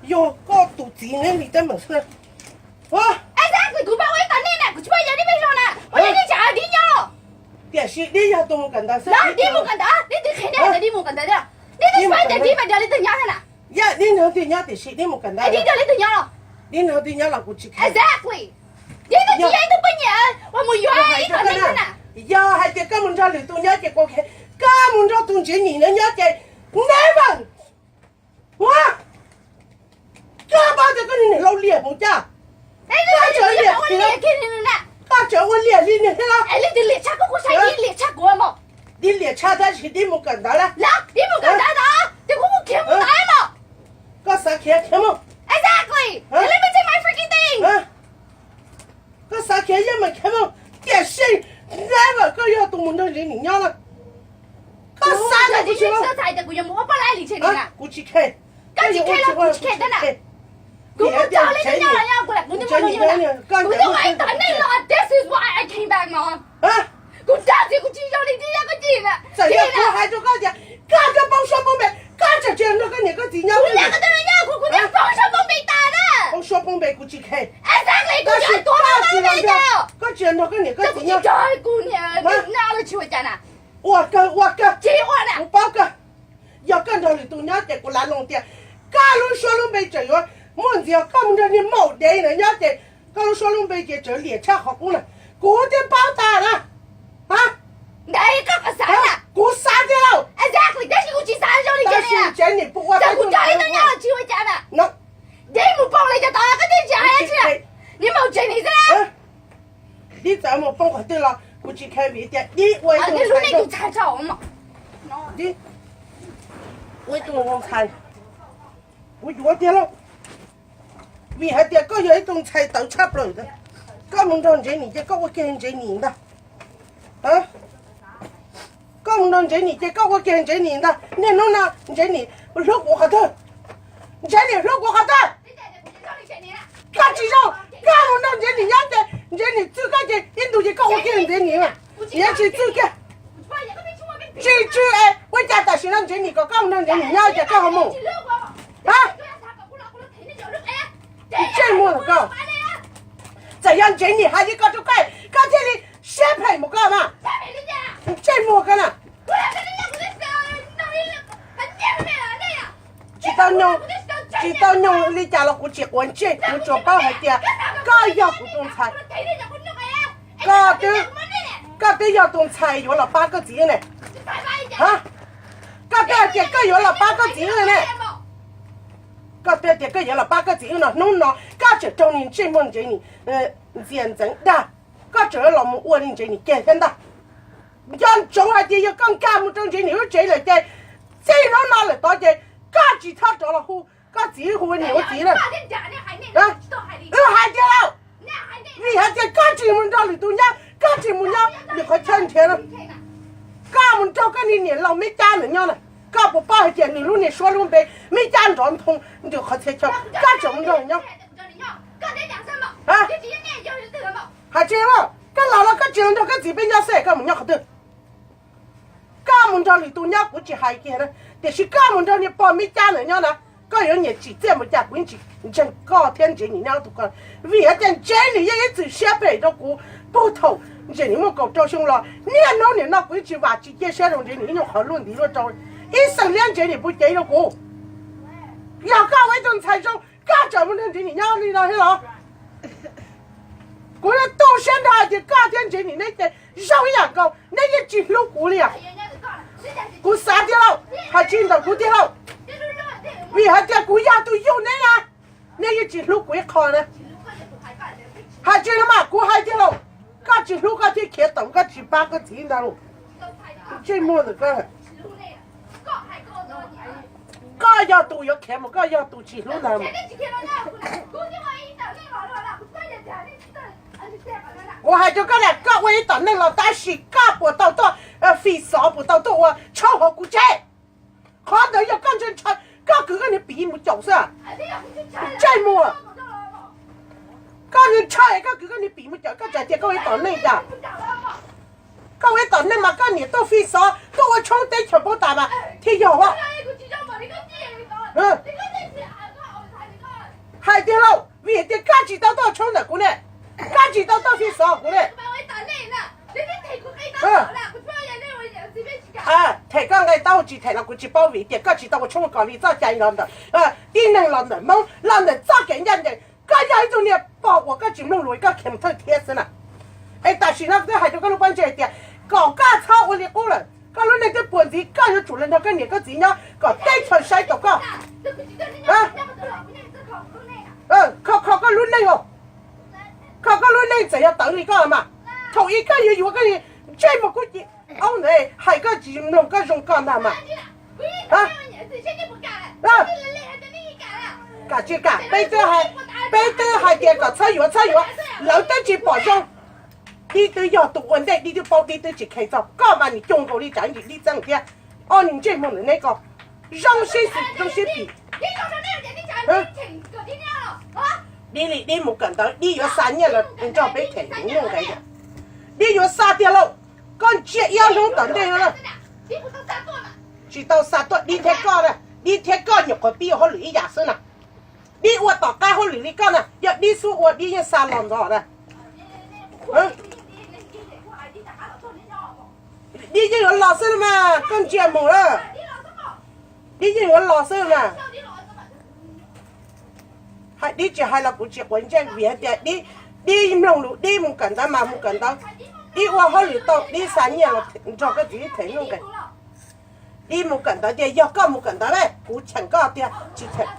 Yog koj tus txiv neb li teeb meem xwb. Exactly, kuv pab ua ib tog nej na, kuv tsis pab yog dib peb zog na, ua li nej tsam dib nyob. Tiam sis dib yog tus mus kawm ntawv xwb. Dib mus kawm ntawv, nej twb qhia nej hais tias dib mus kawm ntawv thiab, nej twb pab tias dib mas yog li twg nyob thiab na. Yog dib nrog twg nyob tiam sis dib mus kawm ntawv. Dib yog li twg nyob los? Dib nrog twg nyob los kuv tsis qhia. Exactly. Dib twb tsis yog ib tug poj niam uas mus yuav ib tog nej thiab na. Yog hais tias koj mus nrog lwm tus nyob ces kuv, koj mus nrog tus Ntsev Nim no nyob ces never. Ua, koj paub tias koj niag niam laus liam mus cas? Koj tseem ua liam li nws thiab los? Dib liam tshaj tab sis dib mus kawm ntawv lawm. Koj xav khiav khiav mus. Koj xav khiav yeej meem khiav mus, tiam sis never koj yog tus mus nrog Ntsev Nim nyob lawm. Koj xav, kuv tsis khe. Koj tsis khe los kuv tsis khe. Kuv mus txog li koj nyob los yog kuv lam kuv twb muaj hnub nyoog na. Kuv twb ua ib tog nej los, this is why I came back, Mom. Kuv dag txiv kuv tsis zoo li tib yam koj cim na. Txawm yog kuv hais rau koj tias koj twb poob suab poob npe, koj tseem tsis nrog koj niam koj txiv nyob. Kuv niam koj twb nyob, kuv kuv twb poob suab poob npe tas na. Poob suab poob npe kuv tsis khe. Exactly, kuv tsis tuav tus me ntawd. Koj tsis nrog koj niam koj txiv nyob. Kuv niam noj los tsis ua cas na. Ua kawg ua kawg, kuv paub kawg. Yog koj nrog lwm tus nyob ces kuv lav loo tias koj lub suab lub npe tseem yuav muaj ntxiv, koj mus nrog niag maum dev ntawd nyob ces koj lub suab lub npe ces tseem liam tshaj qhov qub na. Kuv twb paub tas na. Ntawd koj xav na. Kuv xav tiag lauj. Exactly, tab sis kuv tsis xav zoo li cas li. Tab sis Ntsev Nim pub ua, kuv coj li koj nyob los tsis ua cas na. Dib mus poob li cas tod koj twb tsis hais tsi. Niag maum Ntsev Nim xwb. Dib txawm mus poob qhov twg los kuv tsis khe vim tias dib ua ib tug ntxhais, dib ua ib tug ntxhais, kuv yuav tiag lauj. Vim hais tias koj yog ib tug ntxhais tawv tshaj plaws ntag. Koj mus nrog Ntsev Nim ces koj ua kiag Ntsev Nim ntag. Koj mus nrog Ntsev Nim ces koj ua kiag Ntsev Nim ntag. Niaj hnub no Ntsev Nim hlub kuv qhov twg? Ntsev Nim hlub kuv qhov twg? Koj tsis zoo, koj mus nrog Ntsev Nim nyob ces Ntsev Nim txwj koj ces ib ntus ces koj ua kiag Ntsev Nim, niam tsis txwj kiag. Tsis tsw es ua cas tam sim no Ntsev Nim kom koj mus nrog Ntsev Nim nyob ces koj ho mus? Ntsej muag koj. Txawm yog Ntsev Nim hais li ko rau koj, koj thiaj li siab phem mus koj mas. Ntsej muag koj na. Tsis tau nyoog, tsis tau nyoog li cas los kuv tsis quav ntsej, kuv tsuas paub hais tias koj yog kuv tus ntxhais. Koj twb, koj twb yog tus ntxhais yuav los pab koj txiv ne. Koj twb hais tias koj yuav los pab koj txiv ne. Koj twb hais tias koj yuav los pab koj txiv no, hnub no koj tseem raug niag ntsej muag Ntsev Nim ntxias ntxeev dag, koj tseem los mus ua li Ntsev Nim kiag thiab ntag. Nco ntsoov hais tias yog koj nkag mus rau Ntsev Nim lub tsev lawm ces txij hnub no lawm tod ces koj tsis txhob rov los hu koj txiv, hu niam hu txiv na. Wb hais tias lauj, vim hais tias koj tsis mus nrog lwm tus nyob, koj tsis mus nyob lwm qhov chaw nrhiav na. Koj mus nrog koj niag niam laus Meb Cab ntawd nyob na. Koj puas paub hais tias nws lub niag suab lub npe Meb Cab nrov ntoo nws qhov txhia chaw, koj tseem mus nrog nyob? Hais tsis los, koj los los koj tsis los nrog koj txiv peb nyob xwb, koj mus nyob qhov twg? Koj mus nrog lwm tus nyob kuv tsis hais kiag na, tiam sis koj mus nrog niag pog Meb Cab ntawd nyob na, koj yuav nyiam tsim txiaj mus cas kuv yeej tsis ntseeg koj thiab Ntsev Nim nyob tus ko. Vim hais tias Ntsev Nim yeej ib txwm siab phem rau kuv puag thaum Ntsev Nim muaj kaum rau xyoo los niaj hnub nim no kuv yeej tsis vam tsis cia siab rau Ntsev Nim ib nyuag qhov luaj ntiv luaj rau. Ib xeem liab Ntsev Nim puas cev rau kuv? Yog koj ua ib tug ntxhais zoo koj tseem mus nrog Ntsev Nim nyob li no thiab los? Kuv yeej tu siab nrho hais tias koj thiab Ntsev Nim neb ces zoo ib yam nkaus, neb yeej tsis hlub kuv li os. Kuv xav tiag lauj, hais tsis ntawm kuv tiag lauj. Vim hais tias kuv yog tus yug neb na, neb yeej tsis hlub kuv ib qho na. Hais tsis no mas kuv hais tiag lauj, koj tsis hlub koj thiaj khiav tawm, koj tsis pab koj txiv ntag lauj. Ntsej muag ntawm koj. Koj yog tus yuav khiav mus, koj yog tus tsis hlub ntag. Kuv hais rau koj na, koj ua ib tom neej los tab sis koj puas tau tuaj fi xov, puas tau tuaj ua tshoob hauv kuv tsev? Qhov ntawd yog koj ntshaw ntshaw, koj kwv koj niag pim mus caum xwb. Ntsej muag. Koj niag ntshaw, koj kwv koj niag pim mus caum, koj tseem tias koj ua ib tom neej cas? Koj ua ib tom neej mas koj niam tuaj fi xov, tuaj ua tshoob teb chaws paub tas mas thiaj yog as. tsis tau tuaj tshoob ntawm kuv ne, koj tsis tau tuaj fij xov kuv ne. Them koj nqe taub tsis them los kuv tsis paub vim tias koj tsis tau ua tshoob kom li txoj cai los ntawm tib neeg los ntawm Hmoob los ntawm txoj kev ncaj ncees. Koj yog ib tug niag pog uas koj tsis mloog lus koj khiav mus thawj thiab xwb na. Es tam sim no kuv twb hais rau koj lub pob ntseg tias kom koj txhob ua li qub lawm, koj lub neej twb puas ntxiv, koj yuav tsum los nrog koj niam koj txiv nyob kom teb chaws saib taus koj. Kho kho koj lub neej os, kho koj lub neej txawm yog tawv li koj mas. Thaum ub koj yuav yuav koj ntsej muag kub ci aub ntawd hais koj tsis mloog koj zoo koj ntag mas. Kam tsis kam, peb twb hais, peb twb hais tias kom txhob yuav txhob yuav, lawv twb tsis pom zoo. Dib twb yog tus ua ntej, Dib twb paub, Dib twb tsis kheev txog, koj mas nim coob nkaus li tsam ntsis Dib txeeb thiab. Ob niag ntsej muag ntawm neb ko zoo siab xwm zoo siab pim. Dib li Dib mus kawm ntawv Dib yuav xa nyiaj los nrog peb them nuj nqes. Dib yuav xa tiag lauj, koj ntsia ib ob hnub tom ntej no. Tsis tau xa tuaj Dib thiab koj na, Dib thiab koj nyuam qhuav pib ua hauj lwm ib yam xwb na. Dib ua tom qab hauj lwm li koj na, yog Dib xub ua Dib yeej xa los ntxov na. Dib yeej yuav los xwb mas, koj ntsia mus na. Dib yeej yuav los xwb mas. Hais Dib tsis hais los kuv tsis quav ntsej vim hais tias Dib, Dib mloog lus, Dib mus kawm ntawv mas mus kawm ntawv, Dib ua hauj lwm tau, Dib xa nyiaj los nrog koj txiv them nuj nqes. Dib mus kawm ntawv tias yog koj mus kawm ntawv, kuv cheem koj tiag tsis cheem.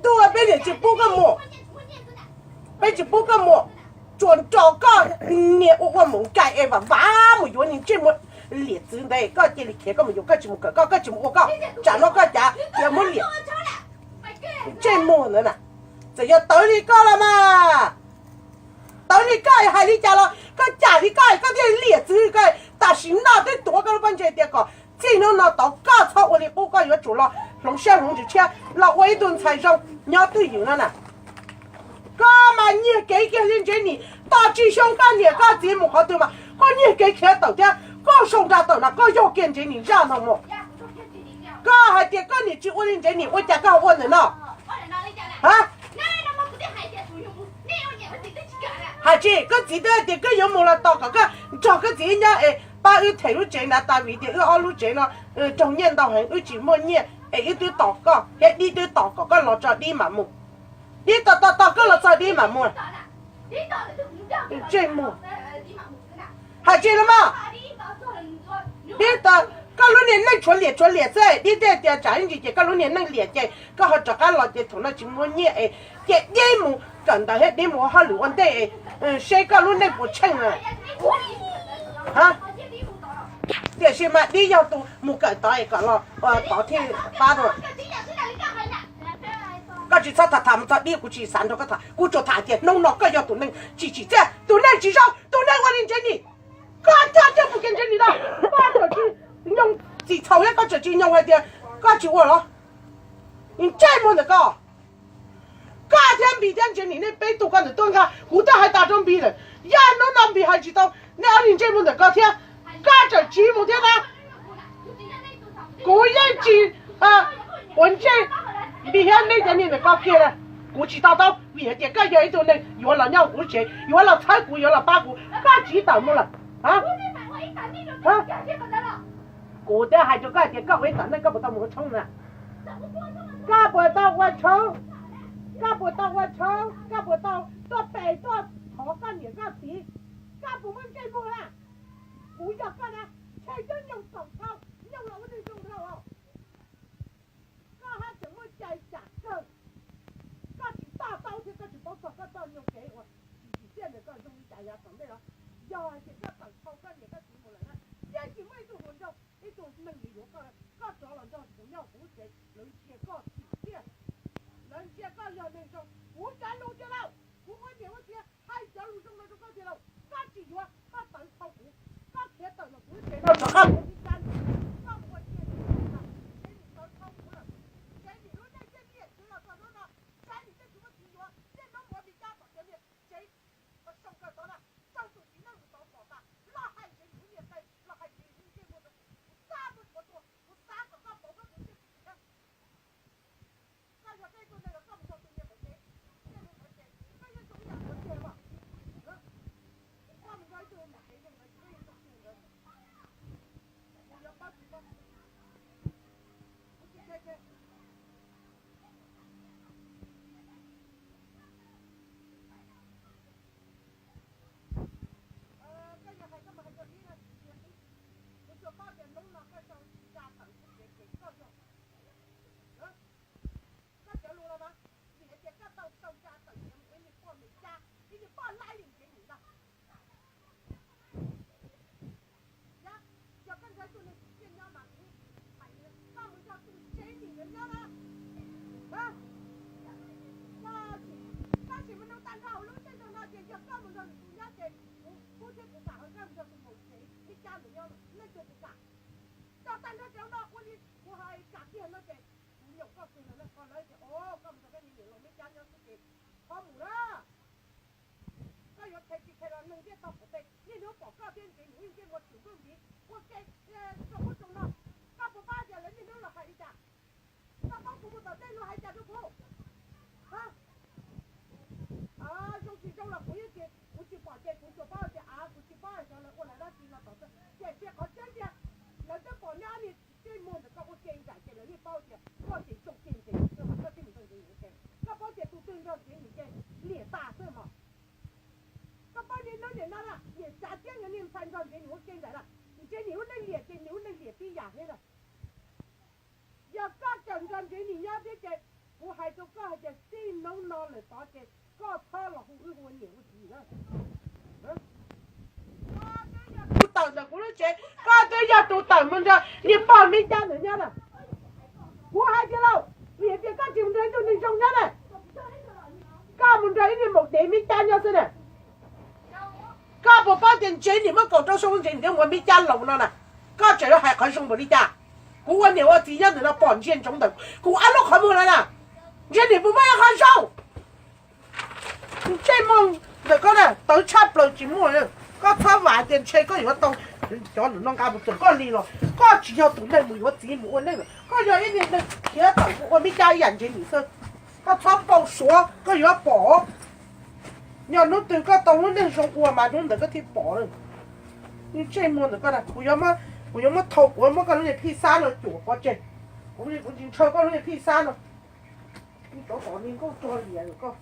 Tuaj peb niam tsis pub koj mus, peb tsis pub koj mus, tsuas nrog koj niag ua ua mus nkaim es vam vam mus yuav niag ntsej muag liam txwv ntawd, koj cia li khiav koj mus yuav, koj tsis mus kawm koj, koj tsis mus ua koj, tsam no koj cav tias muab liam ntsej muag ntawd na. Txawm yog tawv li koj los mas, tawv li koj hais li cas los koj cam li koj, koj thiaj liam txwv koj. Tam sim no twb tuav koj lub pob ntseg tias kom txij hnub no tod koj txhob ua li qub, koj yuav tsum los hloov siab hloov ntsws tshiab los ua ib tug ntxhais zoo nyob twj ywm no na. Koj mas nyiag kev kiag li Ntsev Nim, tos tsis xyoo koj niam koj txiv mus qhov twg mas koj nyiag kev khiav tawm thiab koj sau nra tawm no, koj yog kiag Ntsev Nim zaj no mus. Koj hais tias koj niam tsis ua li Ntsev Nim ua cas koj ua ntawm no? Ha? Hais tsis, koj txiv twb hais tias koj yuav mus los tos kom koj nrog koj txiv wb nyob es pab wb them lub tsev nrad tas vim tias wb ob lub tsev no raug nyiaj ntau heev, wb tsis muaj nyiaj es wb twb tos koj thiab Dib twb tos kom koj los tso Dib mam mus. Dib tos tos tos koj los txog Dib mam mus. Ntsej muag. Hais tsis los mas. Dib tos, koj lub niag neej tshuav liam tshuav liam xwb, Dib thiaj tias tsam ib ntsis ces koj lub niag neej liam ces koj ho rov qab los ces thaum no tsis muaj nyiaj es ces Dib mus kawm ntawv thiab Dib mus ua hauj lwm ua ntej es seb koj lub neej puas tsheej na. Tiam sis mas Dib yog tus mus kawm tod es kom los tod thiaj pab rau. Koj tsis txhob tham tham mus txog Dib, kuv tsis xav nrog koj tham, kuv tsuas tham tias hnub no koj yog tus neeg tsis tsim txiaj, tus neeg tsis zoo, tus neeg ua li Ntsev Nim. Koj coj coj mus kev Ntsev Nim no, koj txawm tsis nyoog txim txhaum thiab koj txawm tsis nyoog hais tias koj tsis ua los ntsej muag ntawm koj. Koj thiab Npis thiab Ntsev Nim nej peb tug koj ntawm tuaj nqa, kuv twb hais tas rau Npis lawm, yog hnub no Npis hais tsis tau nej ob niag ntsej muag ntawm koj thiab, koj txawm tsiv mus thiab na. Kuv yeej tsis ua ntsej Npis thiab nej cov niag ntawm koj kiag li. Kuv tsis to taub vim hais tias koj yog ib tug neeg yuav los nyob kuv tsev, yuav los txhawb kuv, yuav los pab kuv, koj tsiv tawm mus lawm. Kuv twb hais rau koj hais tias koj ua ib txom neej koj puas tau mus ua tshoob na? Koj puas tau ua tshoob? Koj puas tau ua tshoob? Koj puas tau tuaj pem tuaj thov koj niam koj txiv? Koj puas muaj ntsej muag na? Kuv yog koj na, ntshe nyob nyoog txaus dhau, nyoog los ua neeg zoo dhau os. Koj haj tseem muaj cai cam kawg. Koj tsis to taub thiab koj tsis paub txog koj txoj nyuag kev uas tsis tsim txiaj ntawm koj zoo li cas yav tom ntej los. Yog hais tias koj tawm dhau koj niam koj txiv mus lawm na, yeej tsis muaj ib tug hluas nraug ib tug neeg li yuav koj, koj rov los nrog kuv nyob kuv lub tsev, lawv ntsia koj tsim txiaj, lawv ntsia koj yog neeg zoo. Kuv cov lus tiag lauj, kuv ua niam ua txiv hais cov lus zoo no rau koj tiag lauj, koj tsis yuav, koj tawm dhau kuv, koj khiav tawm los kuv lub tsev no rov qab mus ib sab, koj mus ua cia Ntsev Nim tawm dhau kuv lawm. Ntsev Nim lub neej thiaj liam txwv los txog hnub no, Ntsev Nim thiaj tsis muaj txiv yuav, niaj hnub mus ua Meskas tom cov niag tsev soo kawg tod na, raug tus txiv neej tus tod pom tas los hais Ntsev Nim lub niag qe, los hais Ntsev Nim lub ntsej muag rau kuv, kuv txaj muag tshuav tuag, kuv xav kom koj pauv koj tus ntsej tus muag thiab. Poj laib li ntev mus ntag. Yog koj ntawd tus neeg tsis tsiaj nyob mas kuv hais li, koj mus nrog tus tsev nim ntawd nyob na. Tab sis mas nug tag nrho hauv lub caij nyoog no ces yog koj mus nrog nws tus nyob ces kuv pub thiab kuv kam ho koj mus nrog tus maum tsev Meb Cab ntawd nyob, leej twg kuv kam. Txog tag nrho cov no ua li kuv hais kam kiag no ces kuv nyoom koj kiag no na, koj lawv tias o koj mus nrog koj niam laus Meb Cab nyob xwb ces txhob mus na. Koj yuav khe tsis khe los neeg ntiaj teb pom tej, niaj hnub pom koj thiab Ntsev Nim ib ntsej muag tshwm ntuj ntiv ua ke rau ub rau no. Koj puas paub tias lawv niaj hnub los hais li cas? Koj paub kuv mus tom tej luag hais cas rau kuv? Zoo tsis zoo los kuv yeej tsis, kuv tsis pom ces kuv tsuas paub tias av, kuv tsis paub xyov lawv ua lawv dab tsi no tom tej. Tiam sis qhov tseeb tiag, lawv twb pom neb ob niag tsis muag ntawm koj ua ke nraim ces lawv yeej paub tias koj ces zoo kiag Ntsev Nim xwb mas koj thiaj mus nrog Ntsev Nim ua ke. Koj paub tias tus twg nrog Ntsev Nim ces liam tas xwb mos. Koj paub niaj hnub niam no na, niam tsav thiab niag ntxhais nrog Ntsev Nim ua ke nraim na, Ntsev Nim lub neej liam ces nws lub neej liam tib yam thiab na. Yog koj tseem nrog Ntsev Nim nyob thiab ces kuv hais rau koj hais tias txij hnub no lawm tod ces koj txhob los hu wb ua niam ua txiv na. Tus tawm ntawm kuv lub tsev, koj twb yog tus tawm mus nrog niag pog Meb Cab ntawd nyob na. Kuv hais tias laus, vim tias koj tsis mus nrog ib tug neeg zoo nyob na, koj mus nrog ib niag maum dev Meb Cab nyob xwb na. Koj puas paub tias Ntsev Nim muaj kaum rau xyoo Ntsev Nim thiaj mus ua Meb Cab laus no na? Koj tseem yuav hais qhov zoo npaum li cas? Kuv ua niam ua txiv nyob ntawm no pom ntsia ntsoov ntawm kuv ob lub qhov muag no na. Ntsev Nim puas muaj ib qho zoo? Ntsej muag ntawm koj na tawv tshaj plaws tsis muaj. Koj txhob vam tias ntshe koj yuav tau cov lwm no nqa mus txog koj li los koj tsis yog tus neeg mus yuav txiv mus ua neej lawm, koj yog ib niag neeg khiav tawm mus ua Meb Cab ib yam Ntsev Nim xwb. Koj txhob npau suav, koj yuav pom. Yog hnub twg koj tau lub neej zoo ua mas hnub ntawd koj thiaj pom. Ntsej muag ntawm koj na, kuv yuav muab thau, kuv yuav muab koj lub niag phij xab no cuam pov tseg. Kuv tsis ntshaw koj lub niag phij xab no. Tsov tom niag nkauj tsuag liam koj.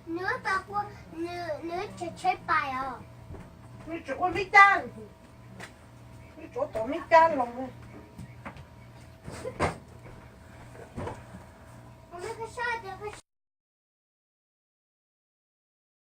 Nws tseem ua Meb Cab, nws tsov tom Meb Cab los.